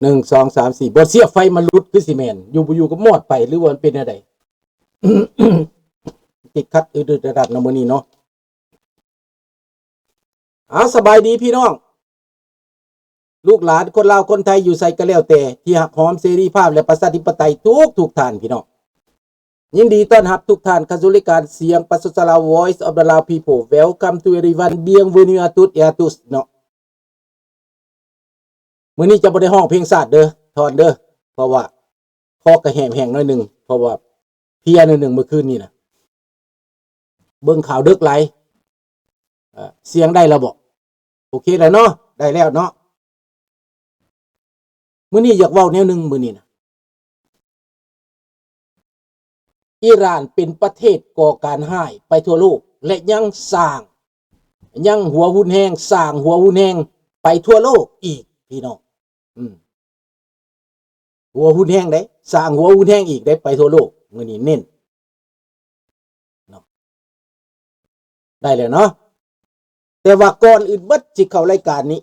ໜຶ່ງ ສອງ ສາມ ສີ່ ບໍ່ເຊຍໄຟມັນຫຼຸດ ຄືຊິແມ່ນ ຢູ່ບໍ່ຢູ່ກໍມອດໄປ ຫຼືວ່າມັນເປັນແນວໃດ? ຕິດຂັດອຶດໆ ດັດໆ ເນາະ ມື້ນີ້ເນາະ. ເອົາ ສະບາຍດີພີ່ນ້ອງ ລູກຫຼານຄົນລາວຄົນໄທຢູ່ໃສກໍແລ້ວແຕ່ ທີ່ຮັກຫອມເສລີພາບ ແລະ ປະຊາທິປະໄຕທຸກໆທ່ານ ພີ່ນ້ອງ. ຍິນດີຕ້ອນຮັບທຸກທ່ານເຂົ້າສູ່ລາຍການສຽງປະຊາຊົນລາວ Voice of the Lao People. Welcome to everyone. Bienvenue à toutes et à tous ເນາະ. ມື້ນີ້ຈະບໍ່ໄດ້ຮ້ອງເພງຊາດເດີ ທ່ອນເດີ ເພາະວ່າຄໍກໍແຫບແຫ້ງໜ້ອຍໜຶ່ງ ເພາະວ່າເພຍໜ້ອຍໜຶ່ງມື້ຄືນນີ້ນະ ເບິ່ງຂ່າວເດິກຫຼາຍ. ເອີ ສຽງໄດ້ແລ້ວບໍ? ໂອເຄແລ້ວເນາະ ໄດ້ແລ້ວເນາະ. ມື້ນີ້ຢາກເວົ້າແນວໜຶ່ງ ມື້ນີ້ນະ ອີຣານເປັນປະເທດກໍ່ການຮ້າຍໄປທົ່ວໂລກ ແລະ ຍັງສ້າງ ຍັງຫົວຮຸນແຮງ ສ້າງຫົວຮຸນແຮງໄປທົ່ວໂລກອີກ ພີ່ນ້ອງ. ອືມ ຫົວຮຸນແຮງເດ້ ສ້າງຫົວຮຸນແຮງອີກເດ້ ໄປທົ່ວໂລກ. ມື້ນີ້ເນັ້ນເນາະ ໄດ້ແລ້ວເນາະ. ແຕ່ວ່າກ່ອນອື່ນເບິດ ຊິເຂົ້າລາຍການນີ້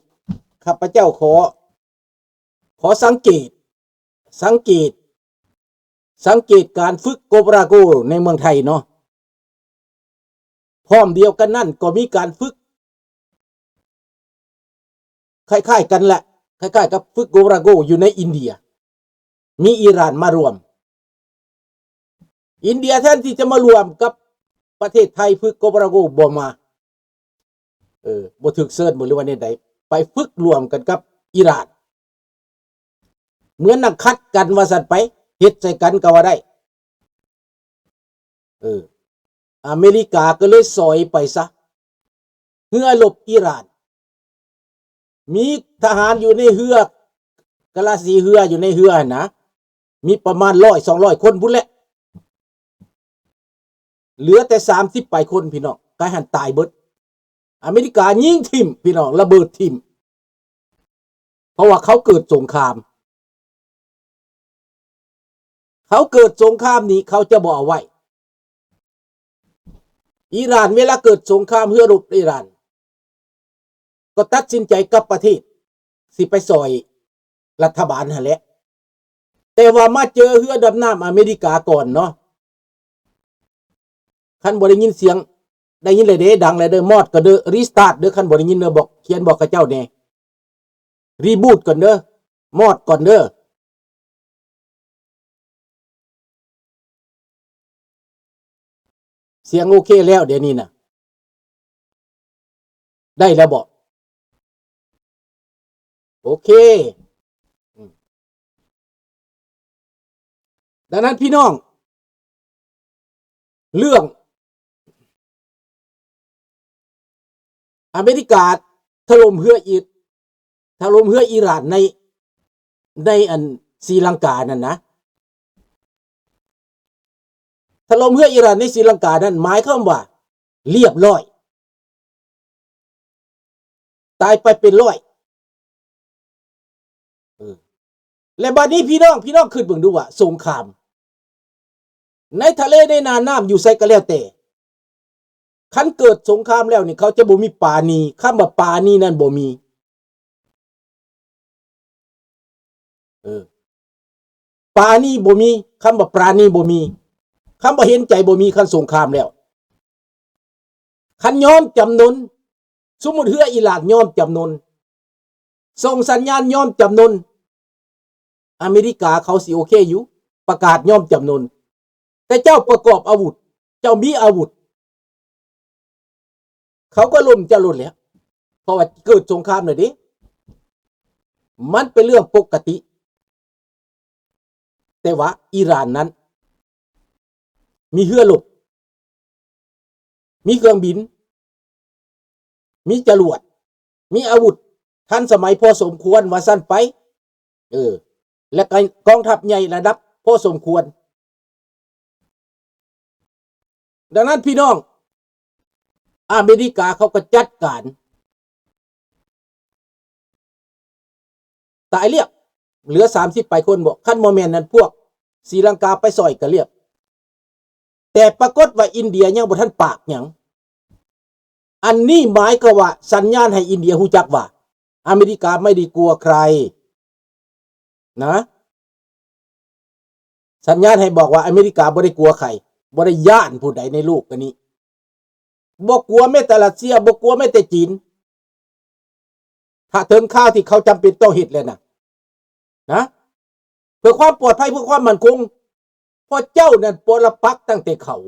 ຂ້າພະເຈົ້າຂໍ ຂໍສັງເກດ ສັງເກດ ສັງເກດການຝຶກໂກບຣາໂກໃນເມືອງໄທເນາະ. ພ້ອມດຽວກັນນັ້ນກໍມີການຝຶກຄ້າຍໆກັນແຫຼະ ຄ້າຍໆກັບຝຶກໂກບຣາໂກຢູ່ໃນອິນເດຍ ມີອີຣານມາຮ່ວມ. ອິນເດຍແທນທີ່ຈະມາຮ່ວມກັບປະເທດໄທຝຶກໂກບຣາໂກ ບໍ່ມາ ເອີ ບໍ່ຖືກເຊີນບໍ ຫຼືວ່າແນວໃດ ໄປຝຶກຮ່ວມກັນກັບອີຣານ ເໝືອນນັ່ງຂັດກັນວ່າຊັ້ນໄປ ເຮັດໃສ່ກັນກໍວ່າໄດ້. ເອີ ອາເມລິກາກໍເລີຍສອຍໄປຊະ ເຮືອລົບອີຣານ ມີທະຫານຢູ່ໃນເຮືອ ກະລາສີເຮືອ ຢູ່ໃນເຮືອຫັ້ນນະ ມີປະມານຮ້ອຍ ສອງຮ້ອຍຄົນພຸ້ນແຫຼະ ເຫຼືອແຕ່ສາມສິບປາຍຄົນ ພີ່ນ້ອງ ກາຍຫັ້ນຕາຍເບິດ. ອາເມລິກາຍິງຖິ້ມ ພີ່ນ້ອງ ລະເບີດຖິ້ມ ເພາະວ່າເຂົາເກີດສົງຄາມ ເຂົາເກີດສົງຄາມນີ້ ເຂົາຈະບໍ່ເອົາໄວ້. ອີຣານເວລາເກີດສົງຄາມ ເຮືອລົບອີຣານ ກໍຕັດສິນໃຈກັບປະເທດ ຊິໄປຊ່ອຍລັດຖະບານຫັ້ນແຫຼະ ແຕ່ວ່າມາເຈີເຮືອດຳນ້ຳອາເມລິກາກ່ອນເນາະ. ຄັນບໍ່ໄດ້ຍິນສຽງ ໄດ້ຍິນແລ້ວເດ້ ດັງແລ້ວເດີ ມອດກ່ອນເດີ restart ເດີ ຄັນບໍ່ໄດ້ຍິນເດີ ບອກ ຂຽນບອກເຂົາເຈົ້າແດ່ reboot ກ່ອນເດີ ມອດກ່ອນເດີ. ສຽງໂອເຄແລ້ວ ດຽວນີ້ນະ ໄດ້ແລ້ວບໍ? ໂອເຄ ອືມ ດັ່ງນັ້ນ ພີ່ນ້ອງ ເລື່ອງອາເມລິກາຖະຫຼົ່ມເຮືອອີ ຖະຫຼົ່ມເຮືອອີຣານໃນ ໃນອັນສີລັງການັ້ນນະ ຖະຫຼົ່ມເຮືອອີຣານໃນສີລັງການັ້ນ ໝາຍຄວາມວ່າລຽບຮ້ອຍ ຕາຍໄປເປັນຮ້ອຍ. ເອີ ແລະ ບັດນີ້ພີ່ນ້ອງ ພີ່ນ້ອງຄິດເບິ່ງດູວ່າ ສົງຄາມໃນທະເລ ໃນນ່ານນ້ຳ ຢູ່ໃສກໍແລ້ວແຕ່ ຄັນເກີດສົງຄາມແລ້ວນີ້ ເຂົາຈະບໍ່ມີປານີ ຄຳວ່າປານີນັ້ນບໍ່ມີ. ເອີ ປານີບໍ່ມີ ຄຳວ່າປານີບໍ່ມີ ຄຳວ່າເຫັນໃຈບໍ່ມີ ຄັນສົງຄາມແລ້ວ. ຄັນຍອມຈຳນົນ ສົມມຸດເຮືອອີຣານຍອມຈຳນົນ ສົ່ງສັນຍານຍອມຈຳນົນ ອາເມລິກາເຂົາຊິໂອເຄຢູ່ ປະກາດຍອມຈຳນົນ ແຕ່ເຈົ້າປະກອບອາວຸດ ເຈົ້າມີອາວຸດ ເຂົາກໍລົ້ມເຈົ້າໂລດແຫຼະ ເພາະວ່າເກີດສົງຄາມແລ້ວເດ້ ມັນເປັນເລື່ອງປົກກະຕິ. ແຕ່ວ່າອີຣານນັ້ນມີເຮືອລົບ ມີເຄື່ອງບິນ ມີຈະຫຼວດ ມີອາວຸດທັນສະໄໝພໍສົມຄວນວ່າຊັ້ນໄປ ເອີ ແລະ ກະກອງທັບໃຫຍ່ລະດັບພໍສົມຄວນ. ດັ່ງນັ້ນ ພີ່ນ້ອງ ອາເມລິກາເຂົາກໍຈັດການ ຕາຍລຽບ ເຫຼືອສາມສິບປາຍຄົນບໍ? ຄັນບໍ່ແມ່ນນັ້ນ ພວກສີລັງກາໄປຊ່ອຍກໍລຽບ ແຕ່ປາກົດວ່າອິນເດຍຍັງບໍ່ທັນປາກຫຍັງ. ອັນນີ້ໝາຍຄວາມວ່າສັນຍານໃຫ້ອິນເດຍຮູ້ຈັກວ່າ ອາເມລິກາໄມ່ໄດ້ກົວໃຄ. ນະ ສັນຍານໃຫ້ບອກວ່າອາເມລິກາບໍ່ໄດ້ກົວໃຜ, ບໍ່ໄດ້ຢ້ານຜູ້ໃດໃນໂລກອັນນີ້, ບໍ່ກົວແມ້ແຕ່ຣັດເຊຍ, ບໍ່ກົວແມ້ແຕ່ຈີນ. ຖ້າເຖິງຄາວທີ່ເຂົາຈຳເປັນຕ້ອງເຮັດແລ້ວນະ ນະ ເພື່ອຄວາມປອດໄພ, ເພື່ອຄວາມໝັ້ນຄົງ, ເພາະເຈົ້ານັ້ນປໍລະປັກຕັ້ງແຕ່ເຂົາ.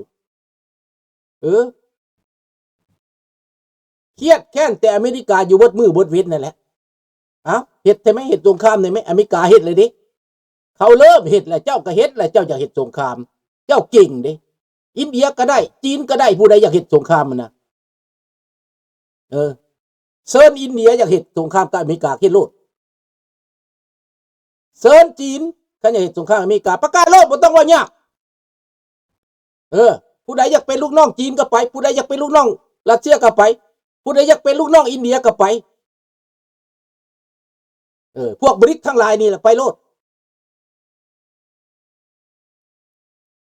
ເອີ ຄຽດແຄ້ນແຕ່ອາເມລິກາຢູ່ເບິດມື້ເບິດເວັນນັ້ນແຫຼະ. ເອົ້າ ເຮັດໄດ້ໄໝ? ເຮັດສົງຄາມໄດ້ໄໝ? ອາເມລິກາເຮັດແລ້ວເດ້, ເຂົາເລີ່ມເຮັດແລ້ວ, ເຈົ້າກໍເຮັດແລ້ວ, ເຈົ້າຢາກເຮັດສົງຄາມ, ເຈົ້າເກັ່ງເດ້. ອິນເດຍກໍໄດ້, ຈີນກໍໄດ້, ຜູ້ໃດຢາກເຮັດສົງຄາມຫັ້ນນະ. ເອີ ເຊີນອິນເດຍຢາກເຮັດສົງຄາມກັບອາເມລິກາ ເຮັດໂລດ. ເຊີນຈີນ ຄັນຢາກເຮັດສົງຄາມອາເມລິກາ ປະກາດໂລດ, ບໍ່ຕ້ອງເວົ້າຍາກ. ເອີ ຜູ້ໃດຢາກເປັນລູກນ້ອງຈີນກໍໄປ, ຜູ້ໃດຢາກເປັນລູກນ້ອງຣັດເຊຍກໍໄປ, ຜູ້ໃດຢາກເປັນລູກນ້ອງອິນເດຍກໍໄປ. ເອີ ພວກບຣິກທັງຫຼາຍນີ້ລະ ໄປໂລດ.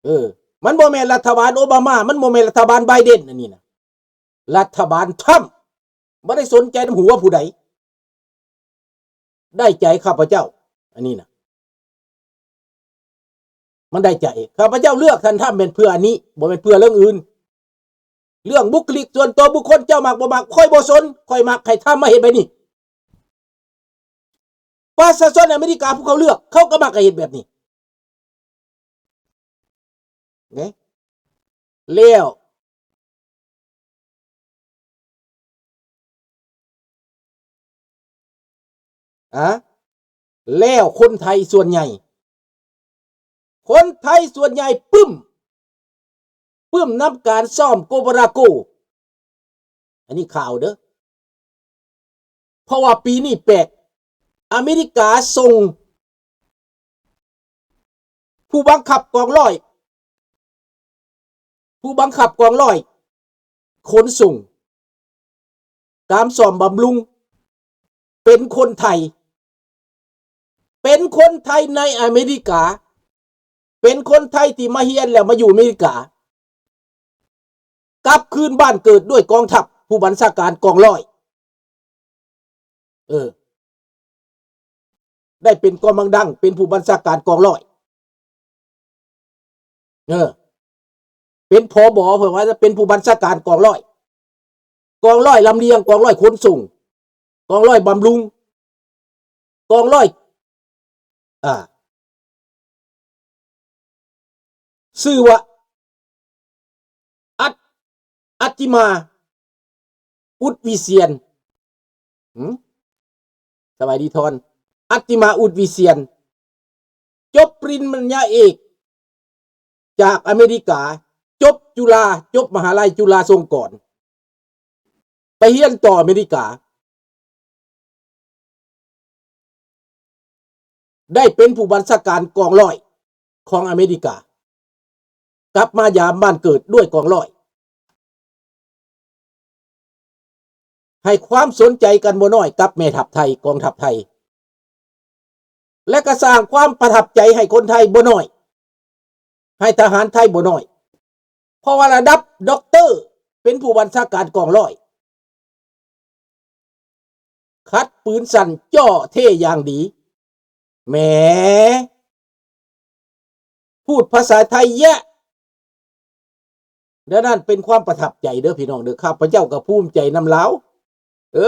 ເອີ ມັນບໍ່ແມ່ນລັດຖະບານໂອບາມາ, ມັນບໍ່ແມ່ນລັດຖະບານໄບເດັນ, ອັນນີ້ນະລັດຖະບານທຣຳ. ບໍ່ໄດ້ສົນໃຈນຳຫົວຜູ້ໃດ, ໄດ້ໃຈຂ້າພະເຈົ້າ. ອັນນີ້ນະ ມັນໄດ້ໃຈ. ຂ້າພະເຈົ້າເລືອກທ່ານທຣຳແມ່ນເພື່ອອັນນີ້, ບໍ່ແມ່ນເພື່ອເລື່ອງອື່ນ. ເລື່ອງບຸກຄະລິກສ່ວນຕົວບຸກຄົນ ເຈົ້າມັກບໍ່ມັກ ຂ້ອຍບໍ່ສົນ, ຂ້ອຍມັກໃຫ້ທຳມາເຮັດແບບນີ້. ປະຊາຊົນອາເມລິກາຜູ້ເຂົາເລືອກ ເຂົາກໍມັກໃຫ້ເຮັດແບບນີ້ເດ້. ແລ້ວ ອາ ແລ້ວຄົນໄທສ່ວນໃຫຍ່ ຄົນໄທສ່ວນໃຫຍ່ປຶ້ມ ປຶ້ມນຳການຊ້ອມໂກໂບຣາໂກ. ອັນນີ້ຂ່າວເດີ້. ເພາະວ່າປີນີ້ແປກ, ອາເມລິກາສົ່ງຜູ້ບັງຄັບກອງຮ້ອຍ, ຜູ້ບັງຄັບກອງຮ້ອຍຂົນສົ່ງ, ການສ້ອມບຳລຸງ ເປັນຄົນໄທ, ເປັນຄົນໄທໃນອາເມລິກາ, ເປັນຄົນໄທທີ່ມາຮຽນແລ້ວມາຢູ່ອາເມລິກາ, ກັບຄືນບ້ານເກີດດ້ວຍກອງທັບ, ຜູ້ບັນຊາການກອງຮ້ອຍ. ເອີ ໄດ້ເປັນກອມມັງດັງ, ເປັນຜູ້ບັນຊາການກອງຮ້ອຍ. ເອີ ເປັນ ຜບ ເພິ່ນວ່າຈະເປັນຜູ້ບັນຊາການກອງຮ້ອຍ, ກອງຮ້ອຍລຳລຽງ, ກອງຮ້ອຍຂົນສົ່ງ, ກອງຮ້ອຍບຳລຸງ, ກອງຮ້ອຍ ອ່າ ຊື່ວ່າ ອັດ ອັດຕິມາ ອຸດວິຊຽນ. ຫື? ສະບາຍດີທອນ. ອັດຕິມາ ອຸດວິຊຽນ ຈົບປະລິນຍາເອກຈາກອາເມລິກາ, ຈົບຈຸລາ, ຈົບມະຫາໄລຈຸລາສົງກອນ, ໄປຮຽນຕໍ່ອາເມລິກາ. ໄດ້ເປັນຜູ້ບັນຊາການກອງຮ້ອຍຂອງອາເມລິກາ, ກັບມາຢາມບ້ານເກີດດ້ວຍກອງຮ້ອຍ, ໃຫ້ຄວາມສົນໃຈກັນບໍ່ໜ້ອຍກັບແມ່ທັບໄທ, ກອງທັບໄທ, ແລະ ກໍສ້າງຄວາມປະທັບໃຈໃຫ້ຄົນໄທບໍ່ໜ້ອຍ, ໃຫ້ທະຫານໄທບໍ່ໜ້ອຍ, ເພາະວ່າລະດັບດັອກເຕີເປັນຜູ້ບັນຊາການກອງຮ້ອຍ. ຂັດປືນສັ້ນ ເຈາະເທຢ່າງດີ. ແໝ ພູດພາສາໄທແຍະ. ແນວນັ້ນເປັນຄວາມປະທັບໃຈເດີ້ພີ່ນ້ອງເດີ້, ຂ້າພະເຈົ້າກໍພູມໃຈນຳລາວ. ເອີ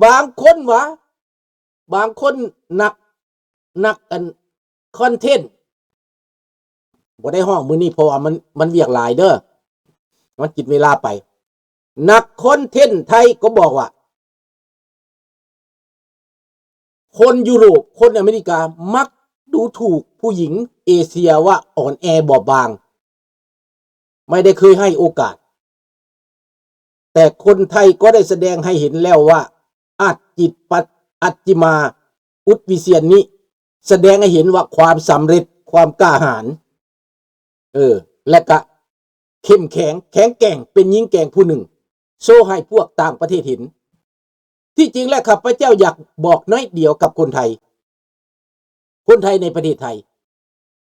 ບາງຄົນວ່າ ບາງຄົນນັກ ນັກອັນຄອນເທັນ ບໍ່ໄດ້ຮ້ອງມື້ນີ້ ເພາະວ່າມັນ ມັນວຽກຫຼາຍເດີ້, ມັນກິນເວລາໄປ. ນັກຄອນເທັນໄທກໍບອກວ່າ ຄົນຢູໂຣບ, ຄົນອາເມລິກາມັກດູຖູກຜູ້ຍິງເອເຊຍວ່າອ່ອນແອບອບບາງ, ໄມ່ໄດ້ເຄີຍໃຫ້ໂອກາດ. ແຕ່ຄົນໄທກໍໄດ້ສະແດງໃຫ້ເຫັນແລ້ວວ່າ ອັດຈິດປັດ ອັດຈິມາ ອຸດວິຊຽນນີ້ ສະແດງໃຫ້ເຫັນວ່າຄວາມສຳເລັດ, ຄວາມກ້າຫານ, ເອີ ແລະກະເຂັ້ມແຂງ, ແຂງແກ່ງ, ເປັນຍິງແກ່ງຜູ້ໜຶ່ງ, ໂຊໃຫ້ພວກຕ່າງປະເທດເຫັນ. ທີ່ຈິງແລ້ວ ຂ້າພະເຈົ້າຢາກບອກໜ້ອຍດຽວກັບຄົນໄທ, ຄົນໄທໃນປະເທດໄທ,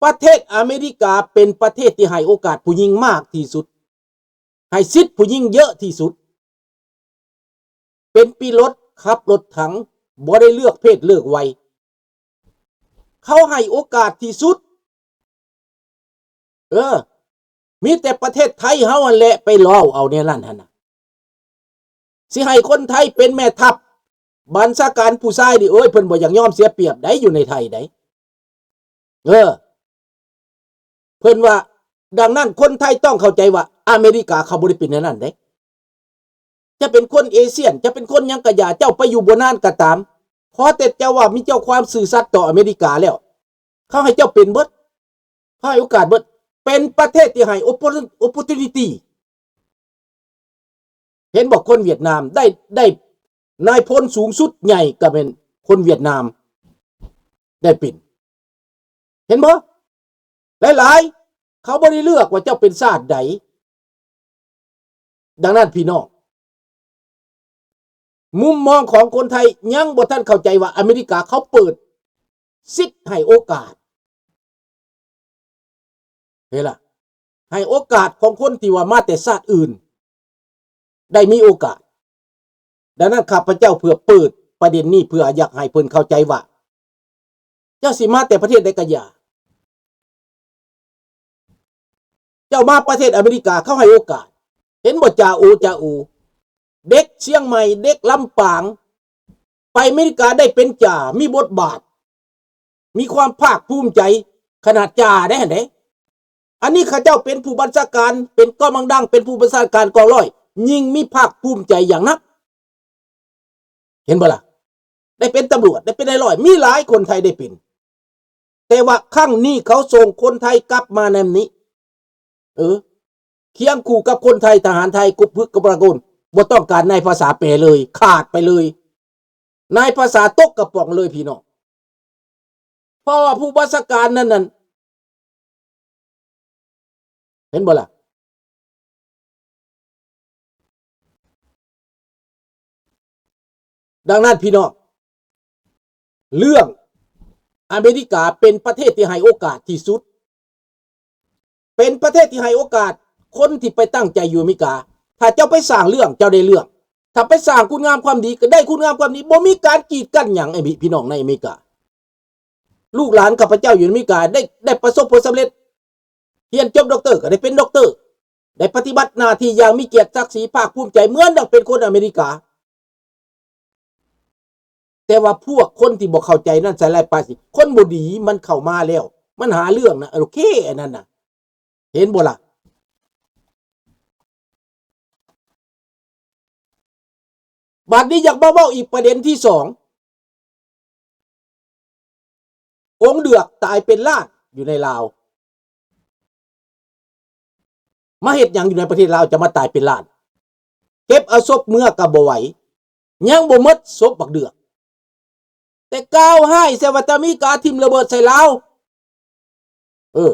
ປະເທດອາເມລິກາເປັນປະເທດທີ່ໃຫ້ໂອກາດຜູ້ຍິງມາກທີ່ສຸດ, ໃຫ້ສິດຜູ້ຍິງເຍອະທີ່ສຸດ. ເປັນປີໂລດ, ຂັບລົດຖັງ, ບໍ່ໄດ້ເລືອກເພດເລືອກໄວ. ເຂົາໃຫ້ໂອກາດທີ່ສຸດ. ເອີ ມີແຕ່ປະເທດໄທເຮົາຫັ້ນແຫຼະໄປເວົ້າເອົາແນວນັ້ນຫັ້ນນະ. ຊິໃຫ້ຄົນໄທເປັນແມ່ທັບບັນຊາການຜູ້ຊາຍນີ້ ໂອ້ຍ ເພິ່ນບໍ່ຢາກຍອມເສຍປຽບໃດ ຢູ່ໃນໄທໃດ. ເອີ ເພິ່ນວ່າ ດັ່ງນັ້ນຄົນໄທຕ້ອງເຂົ້າໃຈວ່າອາເມລິກາເຂົາບໍ່ໄດ້ເປັນແນວນັ້ນເດ້. ຈະເປັນຄົນເອຊຽນ ຈະເປັນຄົນຫຍັງກະຢ່າ ເຈົ້າໄປຢູ່ບໍ່ນານກະຕາມ ຂໍແຕ່ເຈົ້າວ່າມີເຈົ້າຄວາມຊື່ສັດຕໍ່ອາເມລິກາແລ້ວ ເຂົາໃຫ້ເຈົ້າເປັນເບິດ ເຂົາໃຫ້ໂອກາດເບິດ ເປັນປະເທດທີ່ໃຫ້ oppo- opportunity. ເຫັນບໍ່ ຄົນຫວຽດນາມໄດ້ ໄດ້ນາຍພົນສູງສຸດໃຫຍ່ກະແມ່ນຄົນຫວຽດນາມໄດ້ເປັນ. ເຫັນບໍ່? ຫຼາຍໆ ເຂົາບໍ່ໄດ້ເລືອກວ່າເຈົ້າເປັນຊາດໃດ. ດັ່ງນັ້ນພີ່ນ້ອງ ມຸມມອງຂອງຄົນໄທຍັງບໍ່ທັນເຂົ້າໃຈວ່າອາເມລິກາເຂົາເປີດສິດໃຫ້ໂອກາດ ເຫັນລະ ໃຫ້ໂອກາດຂອງຄົນທີ່ວ່າມາແຕ່ຊາດອື່ນໄດ້ມີໂອກາດ. ດັ່ງນັ້ນ ຂ້າພະເຈົ້າເພື່ອເປີດປະເດັນນີ້ ເພື່ອຢາກໃຫ້ເພິ່ນເຂົ້າໃຈວ່າ ເຈົ້າຊິມາແຕ່ປະເທດໃດກະຢ່າ ເຈົ້າມາປະເທດອາເມລິກາ ເຂົາໃຫ້ໂອກາດ. ເຫັນບໍ່ ຈາໂອ ຈາໂອ ເດັກຊຽງໃໝ່ ເດັກລຳປາງ ໄປອາເມລິກາໄດ້ເປັນຈ່າ ມີບົດບາດ ມີຄວາມພາກພູມໃຈ ຂະໜາດຈ່າໄດ້ຫັ້ນເດ້. ອັນນີ້ເຂົາເຈົ້າເປັນຜູ້ບັນຊາການ ເປັນກອງບັງດັງ ເປັນຜູ້ບັນຊາການກອງຮ້ອຍ ຍິ່ງມີພາກພູມໃຈຢ່າງນັກ. ເຫັນບໍ່ລະ? ໄດ້ເປັນຕຳຫຼວດ ໄດ້ເປັນນາຍຮ້ອຍ ມີຫຼາຍ ຄົນໄທໄດ້ເປັນ. ແຕ່ວ່າຄັ້ງນີ້ເຂົາສົ່ງຄົນໄທກັບມານຳນີ້ ເອີ ຄຽງຄູ່ກັບຄົນໄທ ທະຫານໄທ ກົບພຶກກັບປະຊາຊົນ ບໍ່ຕ້ອງການນາຍພາສາແປເລີຍ ຂາດໄປເລີຍ ນາຍພາສາຕົກກະປ໋ອງເລີຍພີ່ນ້ອງ. ເພາະວ່າຜູ້ບັນຊາການນັ້ນນັ້ນ ເຫັນບໍ່ລະ? ດັ່ງນັ້ນພີ່ນ້ອງ ເລື່ອງອາເມລິກາເປັນປະເທດທີ່ໃຫ້ໂອກາດທີ່ສຸດ ເປັນປະເທດທີ່ໃຫ້ໂອກາດຄົນທີ່ໄປຕັ້ງໃຈຢູ່ອາເມລິກາ. ຖ້າເຈົ້າໄປສ້າງເລື່ອງ ເຈົ້າໄດ້ເລື່ອງ ຖ້າໄປສ້າງຄຸນງາມຄວາມດີ ກໍໄດ້ຄຸນງາມຄວາມດີ ບໍ່ມີການກີດກັ້ນຫຍັງ ໄອ້ພີ່ນ້ອງໃນອາເມລິກາ. ລູກຫຼານຂ້າພະເຈົ້າຢູ່ອາເມລິກາ ໄດ້ ໄດ້ປະສົບຜົນສຳເລັດ ຮຽນຈົບດັອກເຕີ ກໍໄດ້ເປັນດັອກເຕີ ໄດ້ປະຕິບັດໜ້າທີ່ຢ່າງມີກຽດສັກສີ ພາກພູມໃຈ ເໝືອນດັ່ງເປັນຄົນອາເມລິກາ. ແຕ່ວ່າພວກຄົນທີ່ບໍ່ເຂົ້າໃຈນັ້ນໃສ່ຮ້າຍປ້າຍສີ ຄົນບໍ່ດີມັນເຂົ້າມາແລ້ວ ມັນຫາເລື່ອງນະ ໂອເຄ ອັນນັ້ນນະ ເຫັນບໍ່ລະ? ບັດນີ້ຢາກມາເວົ້າອີກປະເດັນທີສອງ ກົງເດືອກຕາຍເປັນລ້ານຢູ່ໃນລາວ. ມາເຮັດຫຍັງຢູ່ໃນປະເທດລາວ ຈະມາຕາຍເປັນລ້ານ? ເກັບເອົາສົບເມືອກໍບໍ່ໄຫວ ຍັງບໍ່ໝົດສົບບັກເດືອກ ແຕ່ກ່າວຮ້າຍໃສ່ວ່າແຕ່ອາເມລິກາຖິ້ມລະເບີດໃສ່ລາວ. ເອີ